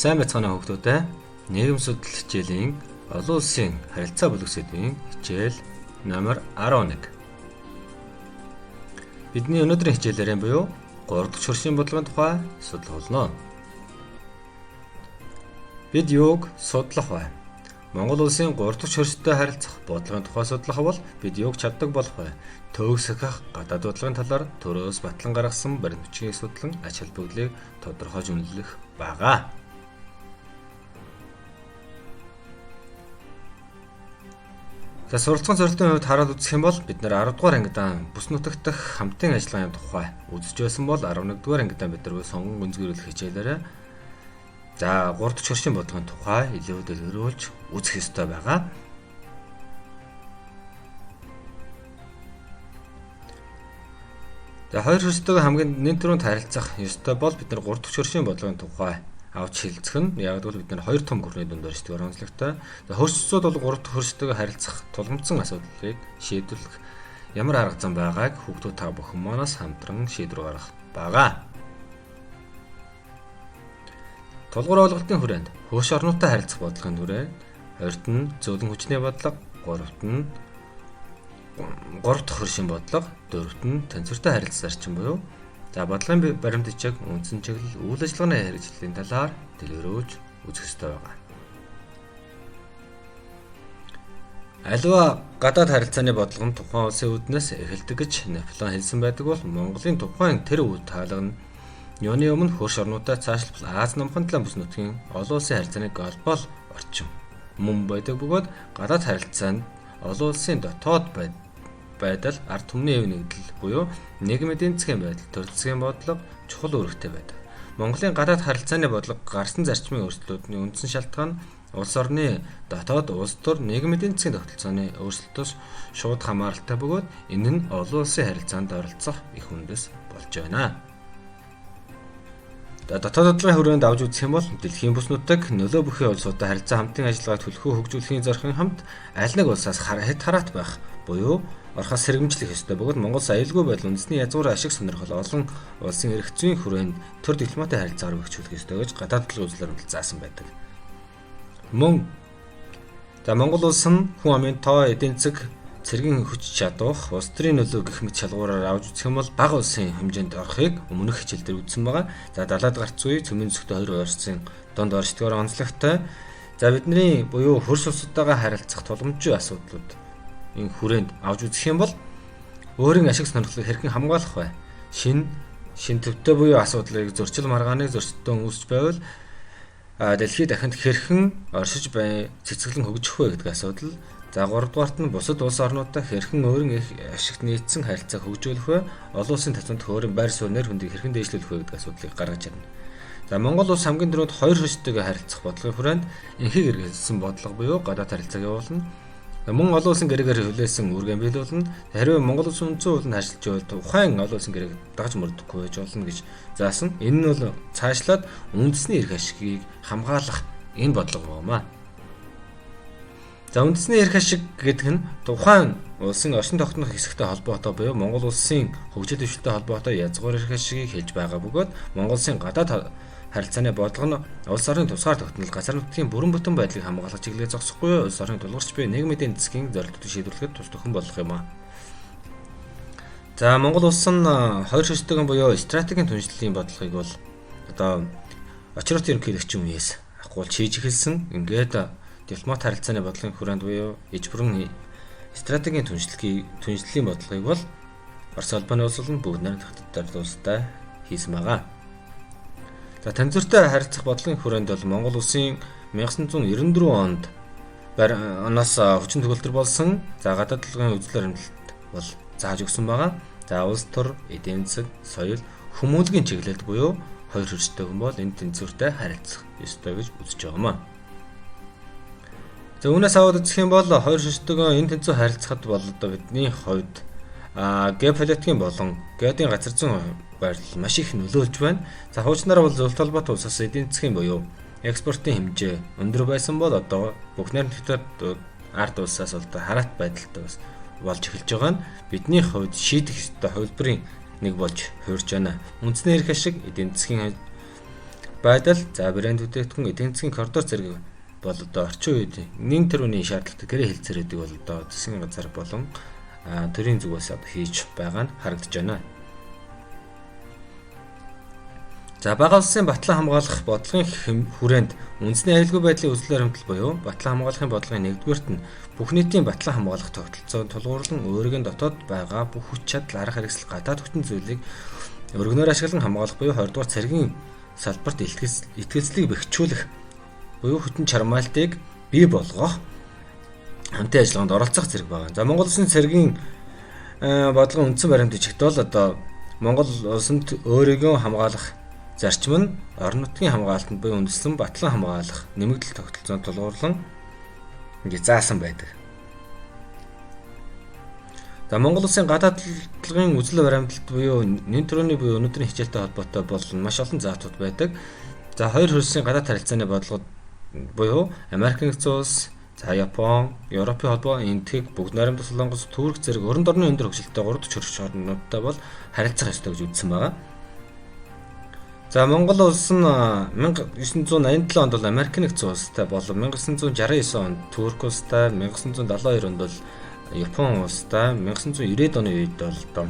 Сайн байцгаана хүүхдүүдээ. Нийгэм судлал хичээлийн олон улсын харилцаа бүлэг сэдвийн хичээл номер 11. Бидний өнөөдрийн хичээлээр буюу 3 дахь хөршийн бодлогын тухай судлах болно. Бид юуг судлах вэ? Монгол улсын 3 дахь хөрштэй харилцах бодлогын тухай судлах бол бид юуг чаддаг болох вэ? Төвөг сахих гадаад бодлогын талаар төрөөс батлан гаргасан баримт бичгийг судлан ач холбогдлыг тодорхойж үнэлэх байгаа. За суралцсан зорилтын хувьд хараад үзэх юм бол бид нэр 10 дугаар ангидаа бүс нутагт дах хамтын ажиллагааны тухай үзэж байсан бол 11 дугаар ангидаа бид нар сонгон гүнзгийрүүлэх хичээлээрээ за 3 дахь хөршийн бодлогын тухай илүү дэлгэрүүлж үзэх ёстой байгаа. За хоёр хөрштэйгээ хамгийн нэг түрүүнд харилцах ёстой бол бид нар 3 дахь хөршийн бодлогын тухай авч хэлцэх нь яг гэвэл бид нар хоёр том гүрний дунд оршдог онцлогтой. За хөршцүүд бол 3 дахь хөрштэйгээ харилцах тулгамдсан асуудлыг шийдвэрлэх ямар арга зам байгааг хүүхдүүд та бүхэн манаас хамтран шийдвэр гаргах байгаа. Тулгуур ойлголтын хүрээнд хөрш орнуудтай харилцах бодлогын хүрээнд хоёрт нь зөөлөн хүчний бодлого, гуравт нь гурав дахь хөршийн бодлого, дөрөвт нь тэнцвэртэй харилцах зарчим буюу за бодлогын баримт бичиг, үндсэн чиглэл, үйл ажиллагааны хэрэгжлийн талаар дэлгэрүүлж үзэх ёстой байгаа. Аливаа гадаад харилцааны бодлого нь тухайн улсын үүднээс эхэлдэг гэж Наполеон хэлсэн байдаг бол Монголын тухайн тэр үе таалга нь юуны өмнө хөрш орнуудаа цаашлбал Аз номхон талын бүс нутгийн олон улсын харилцааны глобал орчин мөн байдаг бөгөөд гадаад харилцаа нь олон улсын дотоод байдал, ард түмний эв нэгдэл буюу нийгмийн эдийн засгийн байдал, төр засгийн бодлого чухал үүрэгтэй байдаг. Монголын гадаад харилцааны бодлого гарсан зарчмын өөрчлөлтүүдний үндсэн шалтгаан нь улс орны дотоод улс төр нийгмийн эдийн засгийн тогтолцооны өөрчлөлтөөс шууд хамааралтай бөгөөд энэ нь олон улсын харилцаанд оролцох их үндэс болж байна. Дотоод бодлогын хүрээнд авч үзэх юм бол дэлхийн бүс нутаг нөлөө бүхий улсуудтай харилцаа хамтын ажиллагааг түлхүү хөгжүүлэхийн зорилгын хамт аль нэг улсаас хэд хараат байх буюу орохоос сэргэмжлэх ёстой бөгөөд Монгол аюулгүй байдал үндэсний язгуурын ашиг сонирхол олон улсын эрх зүйн хүрээнд төр дипломатын харилцаагаар бэхжүүлэх ёстой гэж гадаад бодлогын үзлээр заасан байдаг. Мөн за Монгол улс нь хүн амын тоо, эдийн засаг, цэргийн хүч чадвах, улс төрийн нөлөө гэх мэт шалгуураар авч үзэх юм бол бага улсын хэмжээнд орохыг өмнөх хичээл дээр үзсэн байгаа. За далаад гарц үе цөмийн зүгтээ хоёр улсын дунд оршдгоор онцлогтой. За бидний буюу хөрс улсуудтайгаа харилцах тулгамдгүй асуудлууд энэ хүрээнд авч үзэх юм бол өөрийн ашиг сонирхлыг хэрхэн хамгаалах вэ? Шин төвтэй буюу асуудлыг зөрчил маргааныг зөрчилдөөн үүсч байвал дэлхийд дахинд хэрхэн оршиж бай цэцгэлэн хөгжих вэ гэдэг асуудал. За 3 дугаарт нь бусад улс орнуудтай хэрхэн өөрийн ашигт нийцсэн харилцааг хөгжүүлэх вэ? Олон улсын тацанд өөрийн байр суурь нэр хүндийг хэрхэн дээшлүүлэх вэ гэдэг асуудлыг гаргаж ирнэ. За Монгол улс хамгийн түрүүнд хоёр хөрштэйгээ харилцах бодлогын хүрээнд энхийг хэрэглэсэн бодлого буюу гадаад харилцааг явуулна. Мөн олон улсын гэрээгээр хүлээсэн үүргээ биелүүлнэ. Харин Монгол улсын үндсэн хуулинд харьцалж байвал тухайн олон улсын гэрээг дагаж мөрдөхгүй байж болно гэж заасан. Энэ нь бол цаашлаад үндэсний эрх ашигыг хамгаалах энэ бодлого байна. За үндэсний эрх ашиг гэдэг нь тухайн улсын оршин тогтнох хэсэгтэй холбоотой буюу Монгол улсын хөгжил дэвшилтэй холбоотой язгуур эрх ашигыг хэлж байгаа бөгөөд Монгол улсын гадаад харилцааны бодлого нь улс орны тусгаар тогтнол, газар нутгийн бүрэн бүтэн байдлыг хамгаалах чиглэлээр зогсохгүй улс орны тулгарч буй нийгмийн эдийн засгийн зорилтуудыг шийдвэрлэхэд тус төхөн болох юм а. За Монгол улс нь хоёр ширхтийн буюу стратегийн түншлэлийн бодлогыг бол одоо очрот ерөнхийлөгчийн үеэс ахгуулж хийж эхэлсэн. Ингээд дипломат харилцааны бодлогын хүрээнд буюу иж бүрэн стратегийн түншлэлийн бодлогыг бол Орос улбаны улс болон бүгд найрамдах хятадд улстай хийсэн байгаа. За тэнцвэртэй харилцах бодлогын хүрээнд бол Монгол улсын 1994 онд оноос хүчин төгөлдөр болсон за гадаад бодлогын үзэл баримтлалт бол зааж өгсөн байгаа. За улс төр, эдийн засаг, соёл, хүмүүлгийн чиглэлд буюу хоёр хөрштэй хүн бол энэ тэнцвэртэй харилцах ёстой гэж үзэж байгаа юм а. За үүнээс аваад үзэх юм бол хоёр ширтэг энэ тэнцвэр харилцахад бол одоо бидний хувьд геополитикийн болон геодын газар зүйн байрлал маш их нөлөөлж байна. За хуучнараа бол зөвлөлт холбоотой улсаас эдийн засгийн буюу экспортын хэмжээ өндөр байсан бол одоо бүх найрамдах ард улсаас бол хараат байдалтай бас болж эхэлж байгаа нь бидний хувьд шийдэх ёстой хувилбарын нэг болж хуурж байна. Үндэсний эрх ашиг, эдийн засгийн Байдал, за брэнд бүтээгдэхүүн, эдийн засгийн коридор зэрэг бол одоо орчин үед нэн тэрүүний шаардлагатай гэрээ хэлцээрүүдийг бол одоо засгийн газар болон төрийн зүгээс одоо хийж байгаа нь харагдаж байна. За бага улсын батлан хамгаалах бодлогын хүрээнд үндэсний аюулгүй байдлын үзэл баримтлал буюу батлан хамгаалахын бодлогын нэгдүгээрт нь бүх нийтийн батлан хамгаалах тогтолцоо тулгуурлан өөрийн дотоод байгаа бүх хүч чадал, арга хэрэгсэл, гадаад хүчин зүйлийг өргөнөөр ашиглан хамгаалах буюу 20 дугаар цэргийн салбарт итгэлцлийг бэхжүүлэх буюу хүчин чармайлтыг бий болгох хамтын ажиллагаанд оролцох зэрэг байгаа. За Монгол улсын цэргийн бодлогын үндсэн баримт бичигт бол одоо Монгол улсанд өөрийгөө хамгаалах зарчим нь орон нутгийн хамгаалтанд буюу үндэслэн батлан хамгаалах нэмэгдэл тогтолцоонд тулгуурлан ингэ заасан байдаг. За Монгол улсын гадаад талын үзэл баримтлалт буюу нэн төрөний буюу өнөөдрийн хичээлтэй холбоотой бол маш олон заатууд байдаг. За хоёр хөрсийн гадаад харилцааны бодлогод буюу Америк нэгдсэн улс, за Япон, Европын холбоо, Энэтхэг, Бүгд Найрамдах Солонгос, Турк зэрэг өрөнд орны өндөр хөгжилтэй 3 дахь хөрш орнуудтай бол харилцах ёстой гэж үзсэн байгаа. За Монгол улс нь 1987 онд бол Америк нэгдсэн улстай болон 1969 онд Турк улстай, 1972 онд бол Япон улстай, 1990-ад оны үед бол одоо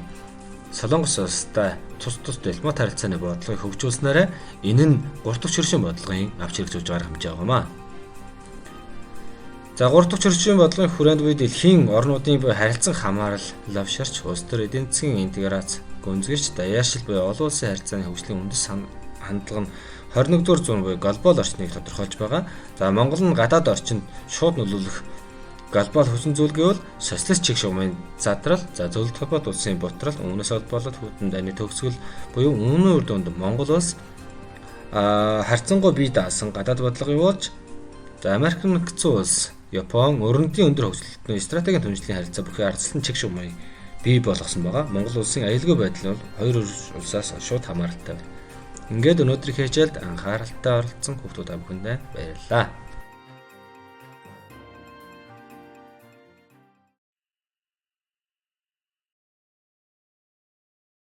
Солонгос улстай тус тус дипломат харилцааны бодлогыг хөгжүүлснээр энэ нь 3 дахь хөршийн бодлогын авч хэрэгжүүлж байгаа хэмжээ байгаа маа. За 3 дахь хөршийн бодлогын хүрээнд буй дэлхийн орнуудын буй харилцан хамаарал лавшарч улс төр эдийн засгийн интеграц гүнзгийрч даяаршил буюу олон улсын харилцааны хөгжлийн үндэс хандлага нь 21-р зуун буюу глобал орчныг тодорхойлж байгаа. За Монгол нь гадаад орчинд шууд нөлөөлөх глобал хүчин зүйл гэвэл социалист чиг шугамын задрал, за зөвлөлт холбоот улсын бутрал, үүнээс холбоолоод хүйтэн дайны төгсгөл буюу үүний үр дүнд Монгол улс харьцангуй бие даасан гадаад бодлого явуулж, за Америк нэгдсэн улс, Япон өрнөдийн өндөр хөгжилтний стратегийн түншлэлийн харилцаа бүхий ардчилсан чиг шугамыг бий болгосон байгаа. Монгол улсын аюулгүй байдал нь бол хоёр улсаас шууд хамааралтай байна. Ингээд өнөөдрийн хичээлд анхааралтай оролцсон хүүхдүүд та бүхэндээ баярлалаа.